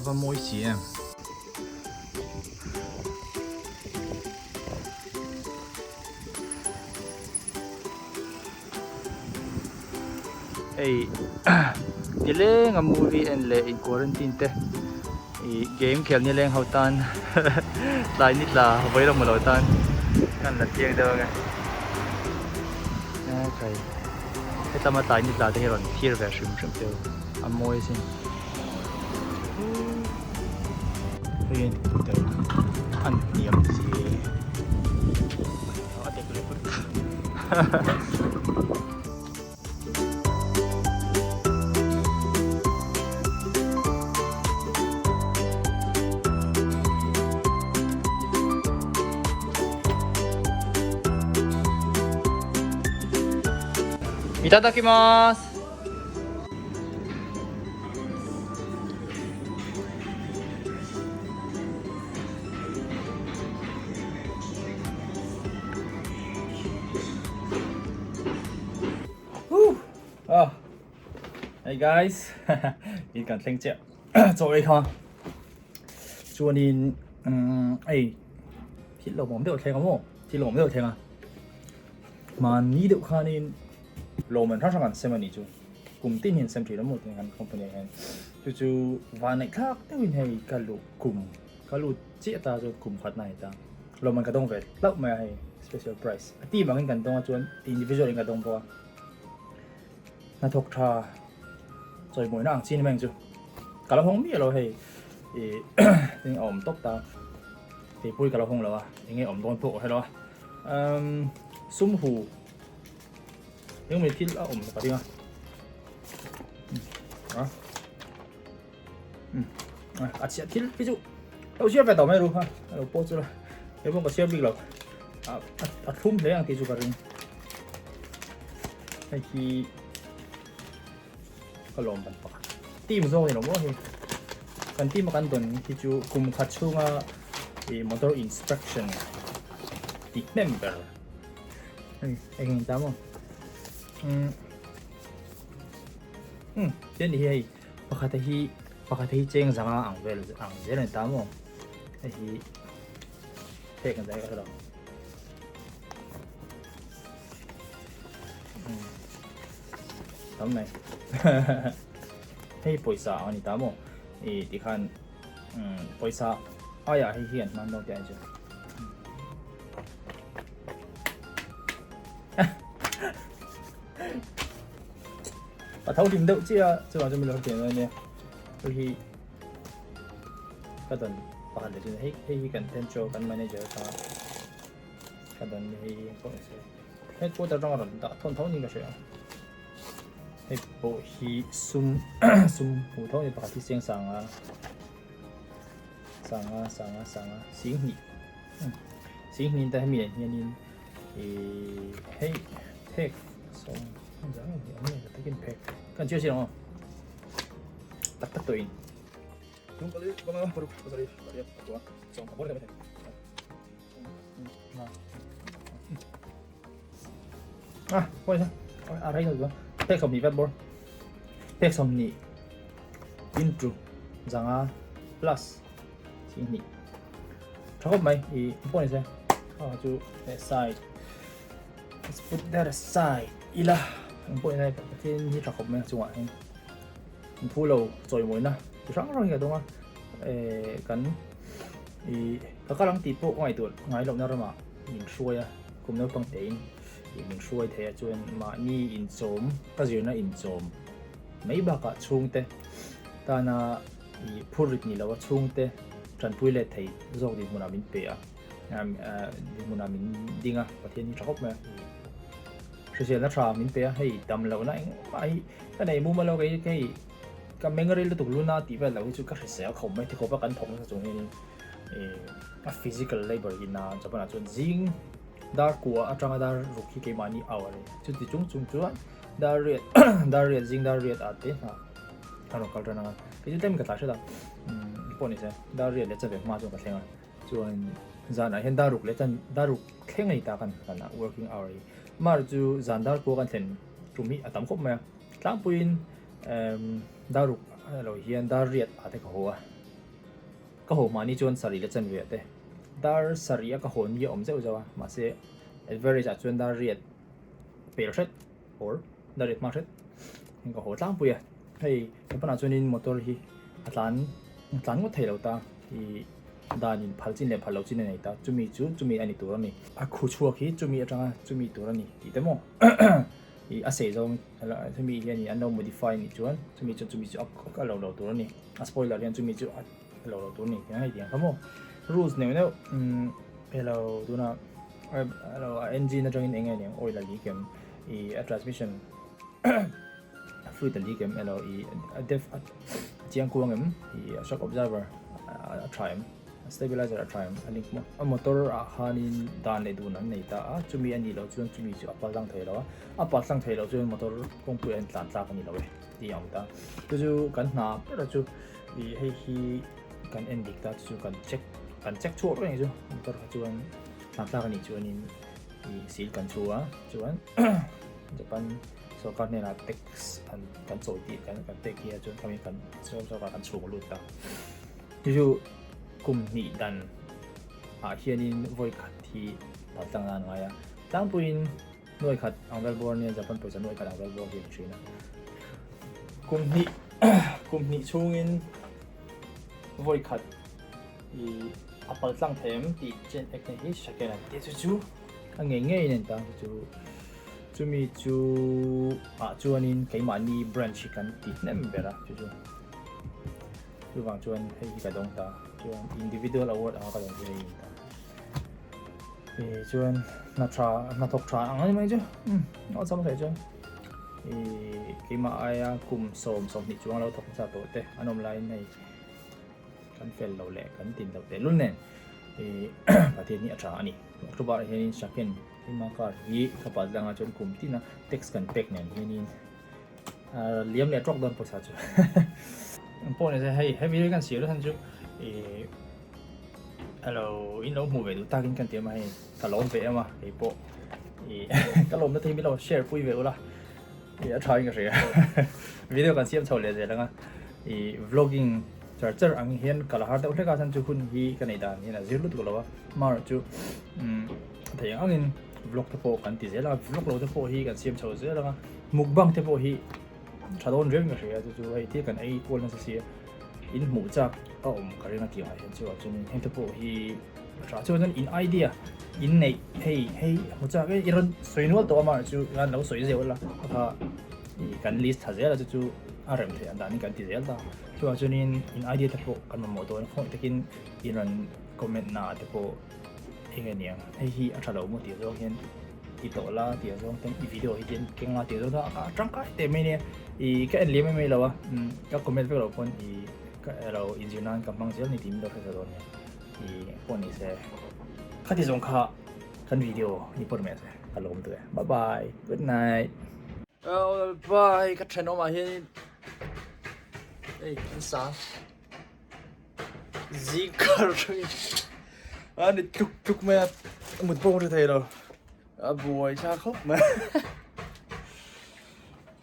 A va mawi si em. Hei nileng a movie en leh in quarantine te ih game khel nileng ho tan tlai ni tla vawi rawng lo tan kan la chiang deuh ange kai hetlama tlai ni tla te hi rawn thlir ve hrim hrim teu a mawi sin hei a ni deuh a an hniam si a dek leh vek Itadakimasu. Oh. Hey guys, in kan thleng chiah chaw ei kha chuanin um ei thil lo awm deuh thleng a maw thil awm deuh thleng a mahni deuh khanin lawmman hrang hrang an sem a nih chu kum tin hi an sem thin a maw tih kan company ah hian chu chu vanneih thlak deuhin hei ka luh kum ka lut chiah ta chuan kum khat na a ni ta lawmman ka dawng ve hlauh mai a hei special prize a team angin kan dawng a chuan individual in ka dawng bawk a hnathawk tha chawimawina ang chi ni mai ang chu ka lo hawng miah lo hei ih a awm tawp ta keipui ka lo hawng lo a enge awm dawn pawh ka hre lo a umm sum hu. Engmai thil a awm ka ring a. A. A chhiat thil hi chu lo chhiar ve tawh mai ru ha. A lo pawh chu la. He pawh ka chhiar bik lo. A a thlum hle ang tih chu ka ring. Hei hi ka lawm ban pakhat. Team zawng ni lo maw hei. Kan team a kan dawn hi chu kum khat chhunga motor inspection tih hnem ber. Hei eng eng ta maw umm umm tian ni hi hei pakhat a hi pakhat a hi cheng zanga ang vel ang zel a ni ta maw hei hi pek ang zai ka hre lo umm tam mai hei pawisa ang a ni ta maw ih tikhan umm pawisa aiah hei hi an hman dawn tih a ni chu. A tho hlim deuh chiah a chuvang chuan min lo hrethiam dawn ania hei hi ka dawn pakhat leh chuan hei hei hi kan tencho kan manager kha ka dawn hei hi pawh ni se headquarter atanga rawn dah thawn tho niin ka hria hei pawh hi sum sum hmuh tho a ni pakhat hi chiang sang a. Sanga sanga sanga singhnih singhnih ta hemi ah hianin ih hei phek sawm takin phek kan chiah chiah ang aw tak tak tawhin ah pawi sa a rei lo phek 20 vet bawr phek 20 into zanga plus 2 tha khawp mai i pawh ni se kha chu aside let's put that aside ila ang pawh ni pathian hi tha khawp mai chungah hian phu lo chawimawina chi hrang hrang hi ka dawng a eh kan i ka kal ang tih pawh ka ngaihtuah ngai lohna ramah min hruai a kum naupang tein min hruai thei a chuan mahni inchawm ka zirna inchawm mai bakah chhungte tana i phurrit ni lo a chhungte tanpui leh thei zawk dinhmunah min pe a dinhmunah min ding a Pathian hi tha khawp mai a hriselna tha min pe a hei dam lohna engmah hi ka nei mumal lo kei hei ka meng ril lutuk luna tih vel lo hi chu ka hrisel khawp mai tikhawp a kan thawk nasa chung hianin a physical labour hi na Japan ah chuan zing dar kua atanga dar ruk hi keimahni hour a ni chuti chung chung chuan dar riat dar riat zing dar riat ah te hna a rawn kal tan ang a kei chu tlem ka tla hret a umm pawh ni se dar riat leh chanve hma chuan ka thleng a chuan zanah hian dar ruk leh chan dar ruk thleng a ni ta kan kan working hour hi mar chu zan dar kua kan thlen tum hi a tam khawp mai a tlangpuiin umm dar ruk lo hian dar riat ah te ka haw a. Ka haw hmahni chuan sarih la chan ve te. Dar sarih a ka hawn hi a awm zeuh zeuh a, mahse average ah chuan dar riat pel hret or dar riat hma hret in ka haw tlangpui a. Hei Japan ah chuanin motor hi a tlan a tlan ngawt thei lo ta ih dan in phal chin leh phal lo chin a nei ta chumi chu chumi a ni tur a ni. A khu chhuak hi chumi atanga chumi tur a ni tih te maw ih a sei zawng chumi hian ih an lo modify a nih chuan chumi chuan chumi chu a lo lo tur a ni. A spoiler hian chumi chu a lo lo tur a ni tih ang hei tiang kha maw rules neuh neuh umm hello tuna hello a engine atangin eng nge niang oil a leak em ih a transmission fluid a leak em elo ih a def a chiang kuang em ih a shock observer a tha em a stabilizer a tha em a link maw a motor ah khanin dan leh dun an nei ta a chumi a nih loh chuan chumi chu a pal tlang thei lo a a pal tlang thei loh chuan motor kawngpui a intlan tlak a ni lo e. Tih a awm ta. Chu chu kan hna ber chu ih hei hi kan en dik ta chu kan check kan check chhuak reng chu motor kha chuan hna tlak anih chuanin ih seal kan chhu a chuan Japan sorkar hnenah tax an kan chawi tih kan kan pek hi a chuan khami kan sorkar kan chhung lut ta. Chu chu kum hnih dan ah hianin vawi khat hi pal tlang nan a ngai a tlangpuiin. Nuai khat ang vel bawr nia Japan pawisa nuai khat ang vel bawr hi an thin a. Kum hnih kum hnih chhungin vawi khat i a pal tlang thei em tih chen ek na hi Shaken an ti chu chu a ngei ngei in an tang chu chu chumi chu ah chuanin keimahni branch hi kan ti hnem ber a chu chu chuvang chuan hei hi ka dawng ta chuan individual award anga ka dawng chu hei hi a ni ta. Ih chuan hna tha hna thawk tha ang ani mai chu umm a awlsam theih chuan ih keimah aia kum 20 chuang lo thawk hmasa tawh te an awm laiin hei kan fel lo leh kan tin loh tehlul nen ih Pathian hi a tha a ni. October ah hianin Shaken keimah car hi ka pal tlangah chuan kum tina tax kan pek nen hianin liam leh tawk dawn pawisa chu pawh ni se hei he video hi kan siam chhan chu ih hello in lo hmuh ve duh takin kan ti a hei ka lawm ve em a kei pawh ih ka lawmna te hi min lo share pui ve ula ih a tha in ka hria video kan siam chho leh zel ang a ih vlogging char char ang hian ka la har deuh hlek a chhan chu hun hi ka neih dan hian a zir lutuk lo a amaherawhchu umm a theih ang angin vlog te pawh kan ti zel a vlog lo te pawh hi kan siam chho zel ang a mukbang te pawh hi tha dawn riau in ka hria chu chu hei thil kan ei kual nasa si a in hmuh chak a awm ka ring a tih ah hian chu ah chuan heng te pawh hi a tha chuan in idea in neih hei hei hmu chak e i rawn sawi nual tawh a mah chu an lo sawi zeuh la kha ih kan list tha zel a chu chu a rem theih ang danin kan ti zel ta chuvang chuanin in idea te pawh kan mamawh dawn a khawngaih takin in rawn comment na ah te pawh Eng nge niang, hei hi a tha lo maw tih zawng hian i tawh la tih zawng ten i video hi hian keng la tih zawng a tangkai teh mai nia i ka en liam mai mai lo a ka comment vek lo pawn i ka lo inzir nan ka hmang zel ni tih min lo hre sa dawn nia i pawh ni se khati zawng kha kan video ni pawh mai se ka lawm duh e bye bye good night. Bye ka thenawmah hian hei an sa. Zingkar atangin a ni tluk tluk mai a mut pawh ka hre thei lo a buai thlak khawp mai.